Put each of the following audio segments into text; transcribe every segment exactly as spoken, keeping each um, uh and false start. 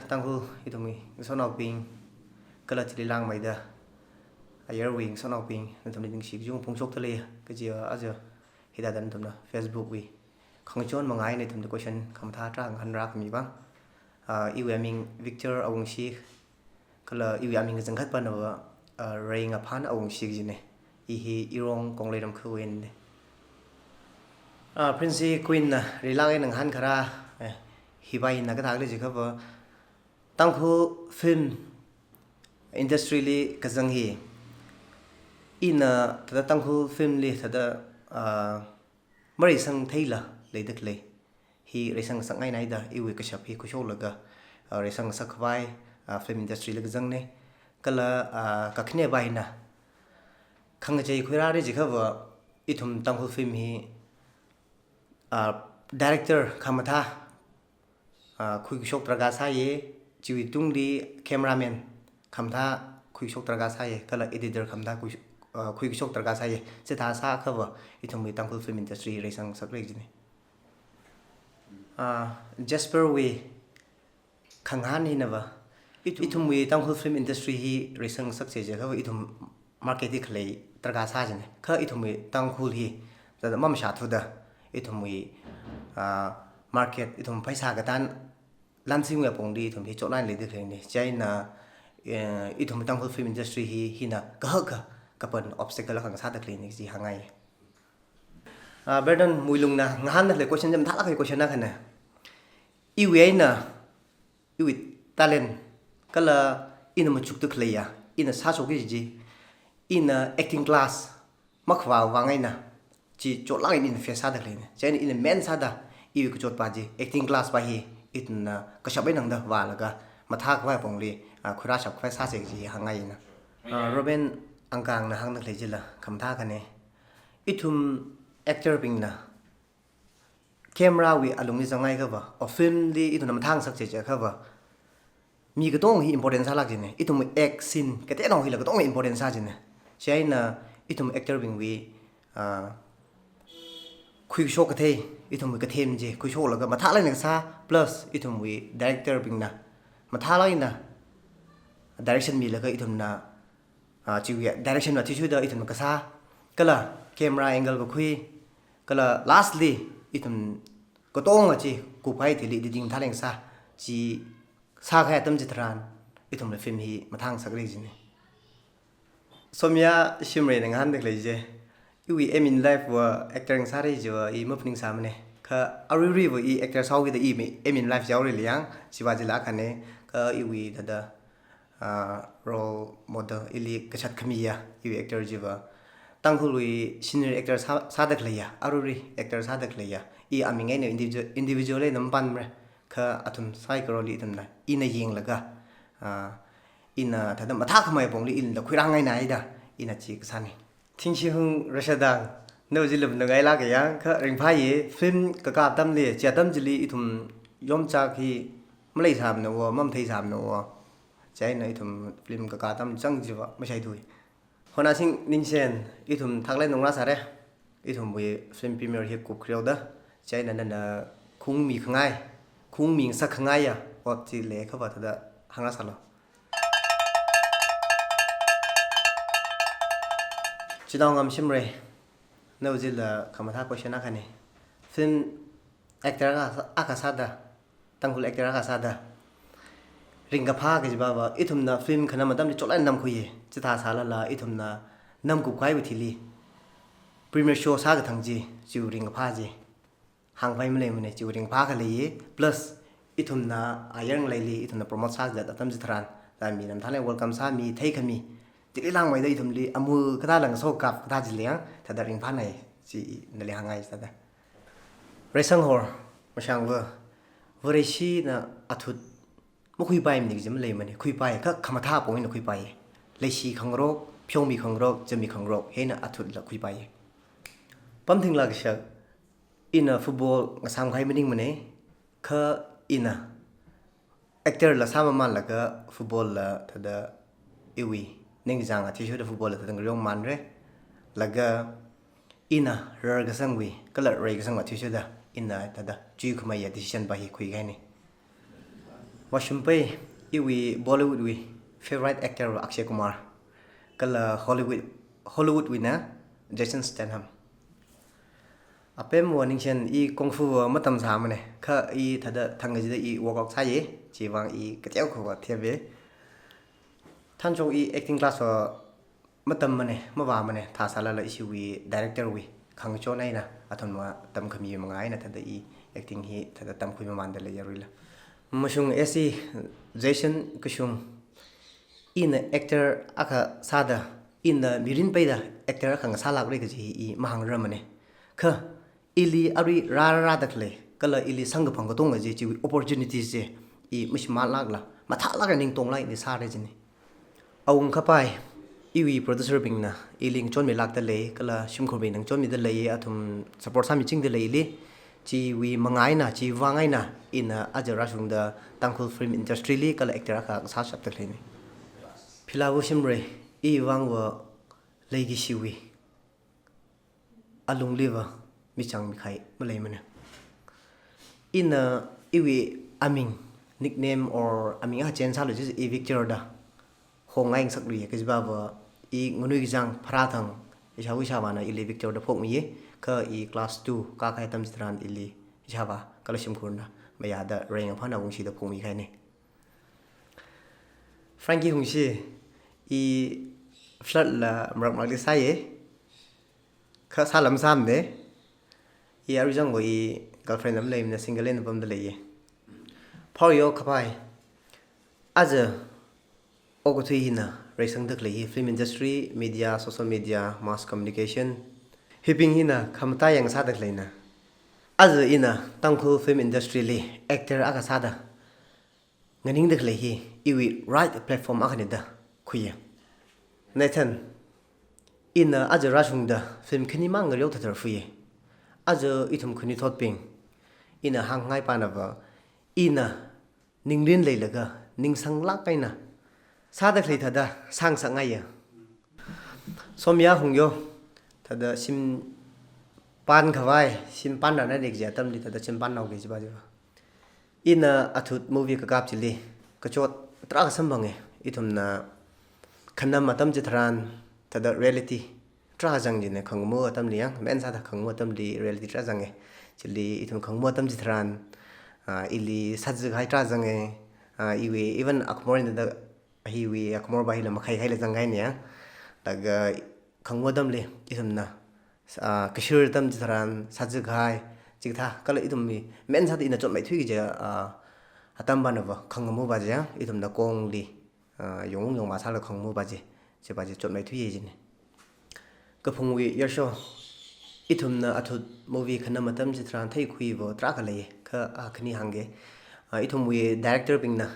Tangkhul ithumwui ngasotnaobing, kala chili langmeida ayarwui ngasotnaobing, nathumli ningshi kachung phongshokda lei, kajiva aja hithāda nathumna Facebook wui khangachon mangā eina ithumli question khamathā tarākha ngahānrākhami vang. Ah, iwui aming Victor Awungshi, kala iwui aming kachangkhat panava, ah, Reingaphan Awungshi kajine. I hi Irong Konglei ramkhawui einane. Ah, Prince Queen na rilak eina ngahānkharā, eh, hiva ina kathā khalei jiakhava, Tangkhul film industry li kazang hi, ina thāda Tangkhul film li thāda, ah, mareisang theila leida khalei hi reisang ngasak ngainaida, iwui kashap hi khuishoklaga, ah, reisang ngasak khavai, ah, film industry li kazangne. Kala, ah, kakhane va ina khangachei khuirāra jiakhava, ithum Tangkhul film hi, ah, director khamathā, ah, khuikashok darkar sāye, chiwui tungli cameraman khamathā khuikashok darkar sāye, kala editor khamathā khui, ah, khuikashok darkar sāye. Chithā sāakhava ithumwui Tangkhul film industry reisang ngasakra kajine. Ah, Jasper wui khangahān hinava, ithum, ithumwui Tangkhul film industry hi reisang ngasakse jiakhava ithum market hi khalei darkar sā jine. Kha ithumwui Tangkhul hi thāda mamashāthuda, ithumwui, ah, market, ithum pheisā katān lansingwui apongli ithum hi chotlāk eina leida khaleine. Chieina, eh, ithum Tangkhul film industry hi, hina kahaka kapan obstacle akha ngasāda khaleine kaji hāngngai. Ah, Brandon Muilungna ngahānda khalei question chi mathālāk kahai question akhane. Iwui eina, iwui talent, kala ina machukda khaleiya, ina sāshokki kaji, ina acting class makhavā vang eina, chi chotlāk eina ina face sāda khaleine. Chieina ina main sāda, iwui kachot va chi, acting class va hi, ina kashap eina tangda vālaga, mathā khavai apongli, ah, khuirāshap khavai sāse kaji hāngngai ina. Ah, Robin Angkangna hāngda khalei chila khamathā akhane. Ithum actor bingna camera wui alungli zanghaiakhava, or film li ithumna mathāngasakse jiakhava, mi katonga hi important sālāk jine. Ithumwui act scene kateonao hila katonga important sā jine. Chieina ithum actor bingwui, ah, khuishok kathei, ithumwui kathem chi khuishoklaga mathālāk eina kasā, plus ithumwui director bingna mathālāk eina direction milaga ithumna, ah, chiwui direction va athishurda ithumna kasā, kala camera angle kakhui, kala lastly ithum katonga chi kupkahai thili editing mathālāk eina kasā, chi sākahai atam chitharan ithumla film hi mathāngasakra kajine. Somia Shimrayna ngahānda khalei chi, iwui aim in life va actor ngasāra jiva i maphaningsāmane. Kha aruiruiva i actor sāhaokida iwui aim in life yaora leiya, chiva chila akhane. Kha iwui thāda, ah, role model ili kachat khamiya, iwui actor chiva Tangkhulwui senior actor sā, sāda khaleiya, aruirui actor sāda khaleiya. I aming eina individual, individual eina mapanmara. Kha athum saikorali ithumna, ina yanglaga, ah, ina thāda mathākhamei apongli ina khuirāngainaida, ina chi kasāne. Thingshihung Rashadang, nao chila manungailāka yang, kha ringphāye, film kakā atamli, chi atam chili ithum yomchak hi maleisāmanawo, mamatheisāmanawo. Chieina ithum film kakā atam chang chiva mashaithui. Honasing Ningshen, ithum thaklāk eina nungrāsāra. Ithumwui film premiere hi kupkhuihaoda, chieina nana khungmi khangai, khungmi ngasak khangaiya ot chi leiakhava thāda hāngrāsālu. Chinaongam Shimray, nao chila khamathā question akhane. Film actor akha, akha sāda, Tangkhul actor akha sāda ringkaphā kajiva va, ithumna film khanam atamli chotlāk eina namkhuiye. Chithā sālala ithumna namkup kahaiwui thili premiere show sākathang chi, chiwui ringkaphā chi hāngpai maleimane, chiwui ringphā khaleiye, plus ithumna ayar ngaleili ithumna promote sāzat atam chitharan, thāda mina mathālāk eina welcome sāmi, theikhami, chili langmeida ithumli amu kathā lang so kap kathā chi leiya, thāda ringphānai, chi nali hāngngai thāda. Reisang hor, mashangva, Vareshina athut makhuipaimana kaji maleimane, khuipai, kha khamathā apong eina khuipai. Leishi khangarok, pheomi khangarok, jammi khangarok, hina athutla khuipai. Pamthingla kashak, ina football ngasāmkahai maningmane, kha ina actor la sāmamanlaga football la thāda iwui ningkachāng athishurda football la thāda ngareomanra. Laga ina rarkasangwui, kala reikasang athishurda ina thāda chuikhameiya decision va hi khuikahaine. Vāshum pai, iwui Bollywood wui favorite actor va Akshay Kumar, kala Hollywood, Hollywood wuina Jason Statham. Apemva ningshen i kung fu va matamsāmane, kha i thāda thang kachida i workout sāye, chivang i kateokha va theiye. Thanchok i acting class va matammane, mavāmane, thā sālala ishiwui director wui khangachon eina, athumva tamkhami manga eina thāda i acting hi thāda tamkhui mamanda leiya aruila. Mashung esi Jason kashung, ina actor akha sāda, ina mirin peida actor akha ngasālākra kaji hi i mahāngrarmane. Kha ili arui rārada khalei, kala ili samkaphang katonga chi, chiwui opportunities chi i mashimānlākla, mathālāk eina ningtonglāk eina sāra jine. Awungkapai, iwui producer bingna ili ngachonmilākda lei, kala shimkhurbingna ngachonmida lei, athum support sāmichingda lei ili. Chiwui manga eina, chivang eina, ina aja rāshungda Tangkhul film industry li kala actor akha sāshapda khaleine. Philāva shimrei, iwui vangva leikashiwui alungli va michang mikhai maleimane. Ina iwui aming, nickname or aming akha change sālu chi i Victor da hongngai ngasakluiye, kajiva va i nganui kachang pharāthang ishāva ishāvāna ili Victor da phokmiye, kha i class two kākahai atam chitharan ili ishāvā kala shimkhurna mayāda Rengaphan Awungshi da phokmihaine. Frankie Hungshi, i flirt la marak marakli sāye, kha sāla masāmane. I arui zangva i girlfriend la maleimane, single eina pamda leiye. Phaoyo kapai, aja okathui hina reisangda khalei hi film industry, media, social media, mass communication, hibing hina khamataiya ngasāda khaleina. Aja ina Tangkhul film industry li actor akha sāda nganingda khalei hi iwui right platform akhane da khuiya. Nathan, ina aja rāshungda film khanimang ngareo thathar fuiye. Aja ithum khanuithotbing, ina hāngngai pana va, ina ningrin leilaga, ningsanglāk eina sāda khalei thāda sāngasakngaiya. Somya Hungyo, thāda shimpān khavai, shimpānrana nek kaji atamli thāda shimpānhaoki jiva jiva. Ina athut movie kakap chili kachot tarākha samphange, ithumna khanam atam chitharan thāda reality tarākha zang jine, khangamu atamli yang, main sāda khangamu atamli reality tarākha zange. Chili ithum khangamu atam chitharan, ah, ili sāzakahai tarākha zange, ah, iwui even akhamor eina da hiwui akhamorva hila makhaihaila zanghaine ya. Laga khangamu atamli ithumna, ah, kashir atam chitharan sāzakahai, chikathā kala ithumwui main sāda ina chotmeithui kaji, ah, atamvana va khangamuva chi ya, ithumna kongli, ah, yong yongva sāla khangamuva chi, chiva chi chotmeithuiye jine. Kaphungwui Yarsho, ithumna athut movie khanam atam chitharan theikhuiva tarākha leiye, kha, ah, khani hāngge. Ah, ithumwui director bingna,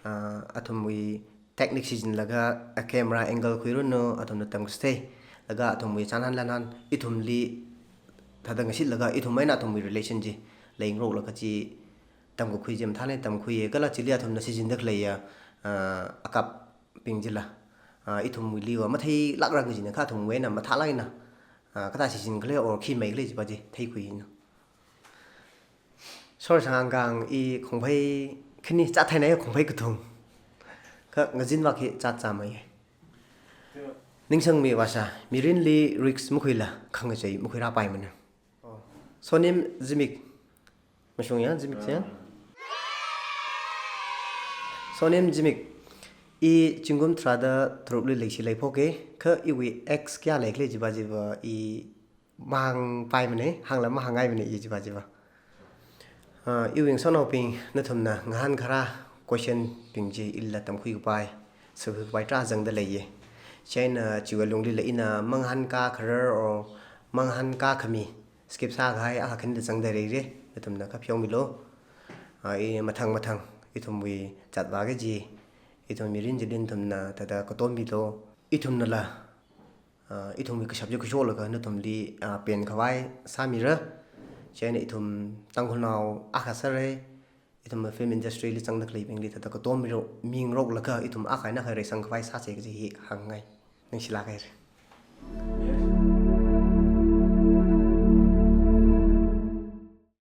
ah, athumwui technique shichinlaga, ah, camera angle khuiranu, athumna tamkachithei, laga athumwui chānhan lanhan ithumli thāda ngashitlaga, ithum eina athumwui relation chi leingaroklaga chi tamkakhui chi mathālāk eina tamkhuiye, kala chili athumna shichinda khaleiya, ah, akapbing chila, ah, ithumwuiliva matheilākrang kajine, kha athumwui eina mathālāk eina, ah, kathā shichin khala or khi mai khala chiva chi theikhuina. Sorsang kang i khongphei khani chat thainai, khongphei kathum. Kha ngazin vak hi chat chāmeiye. Ningsangmi vāsā, mirinli risk makhuila khangachei makhuirāpaimana. Sonim Zimik. Mashung ya, Zimik ya. Sonim Zimik. I zingkum tharāda tharukli leishi leiphoke, kha iwui ex kayā leikhala chiva chiva i mahāngpaimane, hāngla mahāngngaimane i chiva chiva. Ah, iwui ngasotnaobing, nathumna ngahānkharā question bing chi ila tamkhui kapai, sākhui kapai tarākha zangda leiye. Chieina chiwui alunglila ina mangahānkā kharar or mangahānkā khami, skip sākahai akha khanida zangda leire, nathumna kha pheomilu. Ah, i mathang mathang, ithumwui zatvā kaji, ithum mirin chili nathumna thāda katommilu. Ithumnala, ah, ithumwui kashap chi khuishoklaga nathumli, ah, penkhavai sāmira. Chieina ithum Tangkhulnao akha sāra, ithum film industry li zangda khaleibingli thāda katom miro, mingaroklaga ithum akha eina akha reisangkhavai sāsa kaji hi hāngngai. Ningshilāk haira.